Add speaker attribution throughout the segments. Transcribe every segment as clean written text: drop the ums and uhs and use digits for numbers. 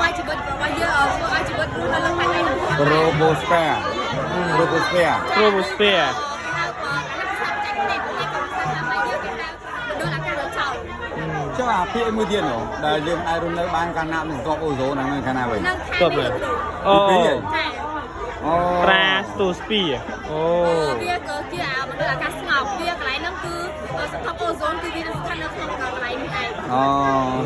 Speaker 1: ធ្វើឲ្យជីវិតរបស់យើងធ្វើឲ្យជីវិតរស់នៅលើផែនដីនឹង
Speaker 2: Troposphere Troposphere
Speaker 3: Troposphere
Speaker 1: គេហៅអានេះភាសាបច្ចេកទេសគេក៏ភាសាខ្មែរយើងគេហៅមណ្ឌលអាកាសចោល
Speaker 2: ចុះអាភាគមួយទៀតនោះដែលយើងអាចរស់នៅបានកាលណាមានស្កបអូហ្សូនហ្នឹងកាលណាវិញ
Speaker 1: នឹងខាង
Speaker 3: ទប់
Speaker 1: នេះ
Speaker 3: លើ
Speaker 1: លោក
Speaker 3: អូ
Speaker 2: ទីពីរ
Speaker 1: ចា
Speaker 2: អូ
Speaker 3: ត្រាស្ទូស្ពីអូ
Speaker 1: វាក៏ជាអាមណ្ឌលអាកាសស្ងប់វាកន្លែងហ្នឹងគឺសន្ទុះអូហ្សូនគឺវានៅស្ថិតនៅក្នុងកន្លែងនេះឯង
Speaker 2: អូ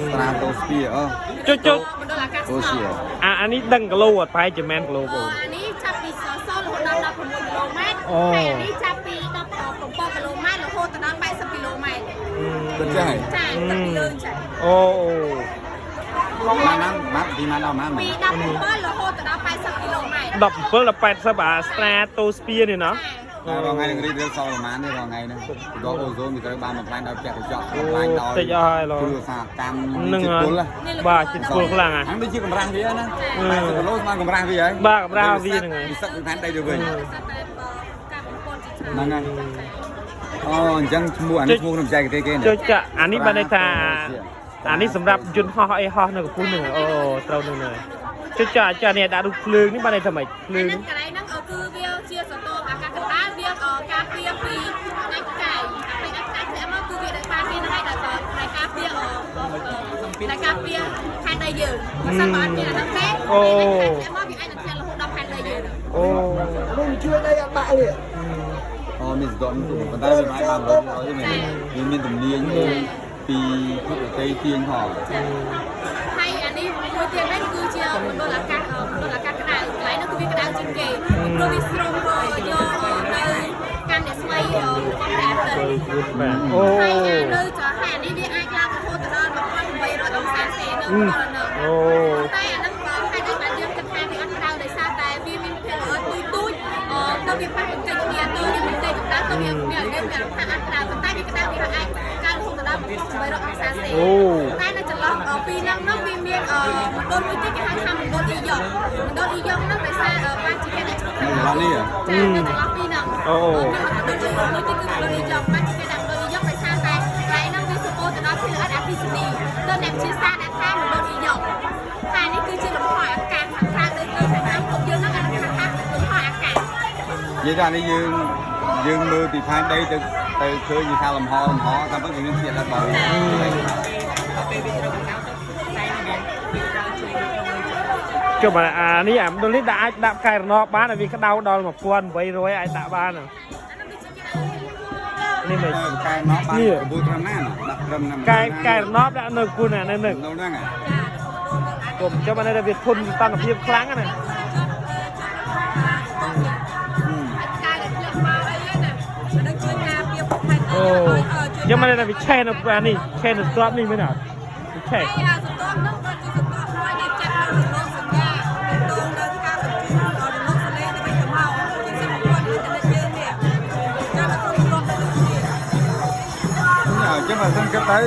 Speaker 2: Stratosphere អូ
Speaker 3: ចុចចុច
Speaker 1: មណ្ឌលអាកាស
Speaker 2: អូ
Speaker 1: ស្ង
Speaker 2: សៀ
Speaker 1: ប់
Speaker 3: អាអានេះដឹងគីឡូអត់ប្រហែលជាមែនគីឡូបង
Speaker 1: អានេះចាប់ពី0រហូតដល់16គីឡូម៉ែត្រ
Speaker 3: អូ
Speaker 1: ហើយអានេះចាប់ពី17គីឡូម៉ែត្ររហូតដល់80គីឡូម៉ែត្រ
Speaker 2: គិតចេះហី
Speaker 1: ចាគិតពីលើចា
Speaker 3: អូអូ
Speaker 2: ម៉ានណាម៉ានពីម៉ានដល់ម៉ាន
Speaker 1: ពី17រហូតដល់80គីឡូម៉ែត្រ
Speaker 3: 17ដល់80អា stratosphere នេះណោះ
Speaker 2: តែរងថ្ងៃនឹងរីករាលសល់ប្រហែលទេរងថ្ងៃហ្នឹងស្កបអូហ្សូនវាត្រូវបានបំផ្លាញដោយផ្ទះកញ្ចក់បំផ្លាញដោយ
Speaker 3: តិចអស់ហើយឡ
Speaker 2: គ្រួសារកម្ម
Speaker 3: ហ្នឹង
Speaker 2: ជាតិពុល
Speaker 3: ហើយបាទជាតិពុលខ្លាំងហ่ะ
Speaker 2: ហ្នឹងដូចជាកម្រាស់វាណា80គីឡូស្មើកម្រាស់វាហើយ
Speaker 3: បាទកម្រាស់វាហ្នឹងហើយ
Speaker 2: វាសឹកពីផែនដីទៅវិញ
Speaker 1: ដោយសារតែការបំពុលជាច្រើន
Speaker 2: ហ្នឹងហើយអូអញ្ចឹងឈ្មោះអានេះឈ្មោះក្នុងបច្ចេកទេសគេណា
Speaker 3: ចុចចាអានេះបានន័យថាអានេះសម្រាប់យន្តហោះអីហោះនៅកំពូលហ្នឹងអូត្រូវហ្នឹងហើយចុចចាចានេះដាក់រូបភ្លើងនេះបានន័យថាម៉េចភ្លើង
Speaker 1: ហ្នឹងកន្លែងហ្នឹងគឺវាជាសន្ទុះអាកាសកណ្ដាលវាការពារពីដាច់ផ្កាយអាពេលដាច់ផ្កាយធ្លាក់មកគឺវាបានមានហ្នឹងហើយដែលការពារដែលការពារផែនដីយើងបើសិនបើអត់មានអាហ្នឹងទេពេលដាច់ផ្កាយធ្លាក់មកវាអាចនឹងធ្លាក់រហូតដល់ផែនដីយើង
Speaker 3: អូ
Speaker 4: នោះជួយដីអត់បាក់នេះ
Speaker 2: អូមានសដនប៉ុន្តែវាមិនអាចបាន100%ទេវាមានទំនាញពីភពដទៃទាញផង
Speaker 1: ហើយអានេះមួយទៀតវិញគឺជាមណ្ឌលអាកាសមណ្ឌលអាកាសក្តៅកន្លែងនោះគឺវាក្តៅជាងគេព្រោះវាស្រូបយកនៅកម្មអ្នកស្មីរបស់ព្រះអាទិត្យ
Speaker 3: បាទអូ
Speaker 1: ហើយអានៅចហើយអានេះវាអាចឡើងរហូតដល់1800អង្សាសេនៅដល់នៅ
Speaker 3: អូ
Speaker 1: តែអាហ្នឹងបើហេតុអីបានយើងគិតថាវាអត់ក្តៅដោយសារតែវាមានភាគល្អទូចទូចទៅវាប៉ះទង្គិចគ្នាទៅវាមិនទេកម្ដៅទៅវាមានមានអារម្មណ៍ថាអត់ក្តៅប៉ុន្តែវាក្តៅវាអាចកើរហូតដល់1800អង្សាសេ
Speaker 3: អូ
Speaker 1: តែនៅចន្លោះពីហ្នឹងនោះវាមានមណ្ឌលមួយទៀតគេហៅថាមណ្ឌលអ៊ីយ៉ុងមណ្ឌលអ៊ីយ៉ុងហ្នឹងដោយសារបានជាគេដាក់ឈ្មោះថា
Speaker 2: នៅចន្លោះនេះហ៎
Speaker 1: ចានៅចន្លោះពីហ្នឹង
Speaker 3: អូ
Speaker 1: មានមណ្ឌលមួយទៀតគឺមណ្ឌលអ៊ីយ៉ុងបានជាគេដាក់មណ្ឌលអ៊ីយ៉ុងដោយសារតែកន្លែងហ្នឹងវាសម្បូរទៅដោយភាគល្អិតអគ្គិសនីទៅអ្នកវិទ្យាសាស្ត្រដាក់ថាមណ្ឌលអ៊ីយ៉ុងតែនេះគឺជាលំហអាកាសខាងក្រៅដូចនៅខាងក្នុងភពយើងហ្នឹងគេហៅថាលំហអាកាស
Speaker 2: និយាយថានេះយើងយើងមើលពីផែនដីទៅទៅឃើញថាលំហលំហតាមពិតវាមានជាតិដល់បើ
Speaker 3: ចុះបាទអានេះអាមណ្ឌលនេះដាក់អាចដាក់ផ្កាយរណបបានឲ្យវាក្តៅដល់1800អាចដាក់បាននេះមិន
Speaker 2: កែមកបាន9ត្រឹមណាដាក់ត្រឹមណា
Speaker 3: កែកែរណបដាក់នៅគូនអានៅនឹង
Speaker 2: នៅហ្នឹងហ៎
Speaker 3: គុំចុះបានថាវាធន់សន្តិភាពខ្លាំងណា
Speaker 1: កាយដែលធ្លាក់មកអីណាមិនដឹងជួយការពារពុកផែនដី
Speaker 3: អូ
Speaker 1: ឲ្យជួយ
Speaker 3: ចាំបានថាវាឆេះនៅអានេះឆេះនៅស្របនេះមែនអត់វាឆេះ
Speaker 1: ហើយអាសន្ទុះហ្នឹងក៏ជាសន្ទុះមួយដែលចាត់នៅរលកសញ្ញាទាក់ទងនឹងការបញ្ជូនរលកសលេងទៅវិញទៅមកជាសិទ្ធិពលអ៊ីនធឺណិតយើងនេះចាំនៅក្នុងរលកទៅដូចគ្នា
Speaker 2: អញ្ចឹងបើសិនគិតទៅ